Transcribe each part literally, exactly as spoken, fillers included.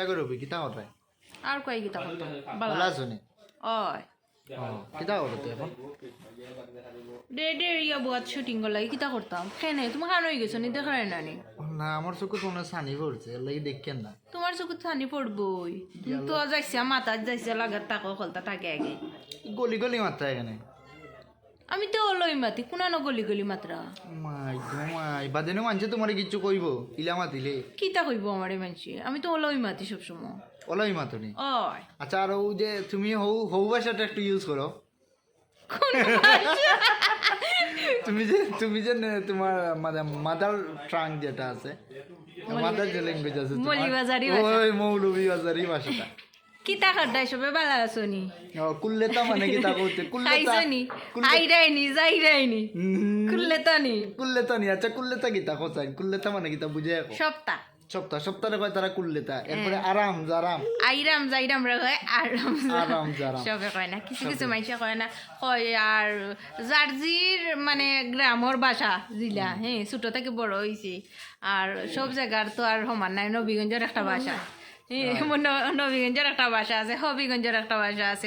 কিতা করবি, কিতা করবে? আর কই কিতা করতাম? ভালা আছো নি? ওই ও, কিতা করো তুই এখন? ডেড এরিয়া বুয়াত শুটিং করলে কিতা করতাম? কেনে তুমি কান অই গেছো নি? দেখরে না নি? না, আমার চোখে তো অনেক ছানি পড়ছে, এর লাগি দেখেন না। তোমার চোখে ছানি পড়বই। তুমি তো যাইছা, মাথাত যাইছা, লাগাত তাকো, খলতা থাকে আগে। গলি গলি মাত্রা এখানে। আমি তো অলই মাতি, কুনানো গলি গলি মাতরা। মাই গো মাই, বাদে নে মানষে তোমারে কিচ্ছু কইবো, ইলা মাতিলে। কিতা কইবো আমারে মানষে? আমি তো অলই মাতি সবসময়। ওলাই মাতো নি। ওই আচ্ছা, আর ওই যে তুমি হৌ, হৌ ভাষাটা একটু ইউজ করো। কোন ভাষা? তুমি যে, তুমি যে নে-, তোমার মাদার টাং যেটা আছে, মাদার যে ল্যাঙ্গুয়েজ আছে তোমার, মৌলভীবাজারি ভাষা। ওই মৌলভীবাজারি ভাষাটা। কিতা খাড্ডাই সবে ভালা আছো নি? ও, কুল্লেতা মানে কিতা কইতে? কুল্লেতা, খাইছো নি? কুল্লে-, আইরাই নি, যাইরাই নি। হুম, কুল্লেতা নি? কুল্লেতা নি। আচ্ছা, কুল্লেতা কিতা কইছাইন? কুল্লেতা মানে কিতা বুঝে এখন? সপ্তাহ। সপ্তাহ, সপ্তাহে কয় তারা কুল্লেতা। এরপরে আরাম, জারাম। আইরাম, যাইরাম রে কয়, আরাম। আরাম, জারাম। সবে কয় না, কিছু কিছু মানষে কয় না। কয় আর যার জির মানে গ্রামর ভাষা জিলা, হ্যাঁ, ছোট থাকি বড় অইছি। আর সব জাগার তো আর সমান নায়, নবীগঞ্জর একটা ভাষা। হ্যাঁ, ন-, নবীগঞ্জর একটা ভাষা আছে, হবিগঞ্জর একটা ভাষা আছে,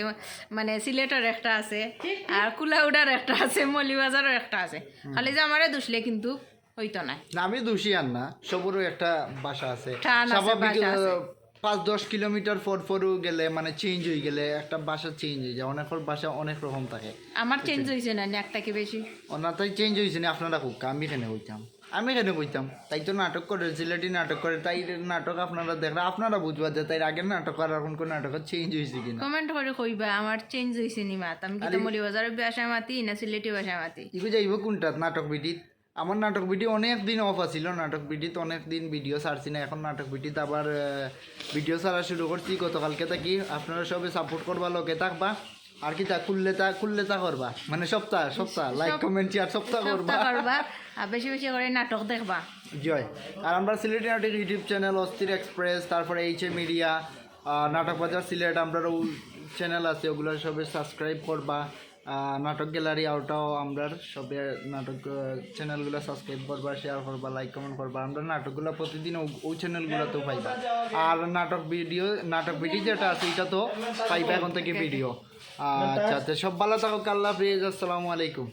মানে সিলেটর একটা আছে, আর কুলাউড়ার একটা আছে, মৌলভীবাজারর একটা আছে। খালি যে আমারে দুষলে কিন্তু অইতো নায়। না, আমি দুষি আর না, সবরও একটা ভাষা আছে। টান আছে, স্বাভাবিক, ভাষা আছে। আহ, পাঁচ দশ কিলোমিটার পর পরও গেলে, মানে চেঞ্জ অই গেলে একটা ভাষা চেঞ্জ অই যায়। অনেকর ভাষা অনেক রকম থাকে। আমার চেঞ্জ অইছে না নি, একটা কি বেশি? ওনার তাই চেঞ্জ অইছে নি, আপনারা কউক্কা, আমি কেনে কইতাম, আমি কেনে কইতাম। তাই তো নাটক করে, সিলেটি নাটক করে, তাই নাটক আপনারা দেখরা, আপনারা বুঝবা যে তাইর আগের নাটক আর এখন কোন নাটক চেঞ্জ অইছে কিনা। কমেন্ট করি কইবা আমার চেঞ্জ অইছে নি মাত, আমি কিতা আরে- মৌলভীবাজারর ভাষায় মাতি না সিলেটি ভাষায় মাতি? ইগু যাইব কোনটাত? নাটক বিটিত। আমার নাটক বিটি অনেক দিন অফ আছিল, নাটক বিটিত অনেক দিন ভিডিও ছাড়ছি না। এখন নাটক বিটিত আবার ভিডিও ছাড়া শুরু করছি গতকালকে থাকি। আপনারা সবে সাপোর্ট করবা, লগে থাকবা। আর কিতা কুল্লেতা, কুল্লেতা করবা, মানে সপ্তাহ সপ্তাহ লাইক, কমেন্ট, শেয়ার সপ্তাহ করবা। সপ্তাহ করবা, আর বেশি বেশি করি নাটক দেখবা। জয়। আর আমরা সিলেটি নাটক ইউটিউব চ্যানেল, অস্থির এক্সপ্রেস, তারপরে এইচ এ মিডিয়া, নাটক বাজার সিলেট, আমরার চ্যানেল আছে, ওগুলা সবে সাবস্ক্রাইব করবা। আহ, নাটক গ্যালারি, ওটাও আমরার সবে নাটক, আহ, চ্যানেলগুলা সাবস্ক্রাইব করবা, শেয়ার করবা, লাইক, কমেন্ট করবা। আমরার নাটকগুলা প্রতিদিন ও, ওই চ্যানেলগুলাতেও পাইবা। আর নাটক ভিডিও, নাটক ভিডিও যেটা আছে, এটা তো পাইবা এখন থাকি ভিডিও। আচ্ছা, তো সব ভালা থাকো, আল্লাহ হাফিজ, আসসালামু আলাইকুম।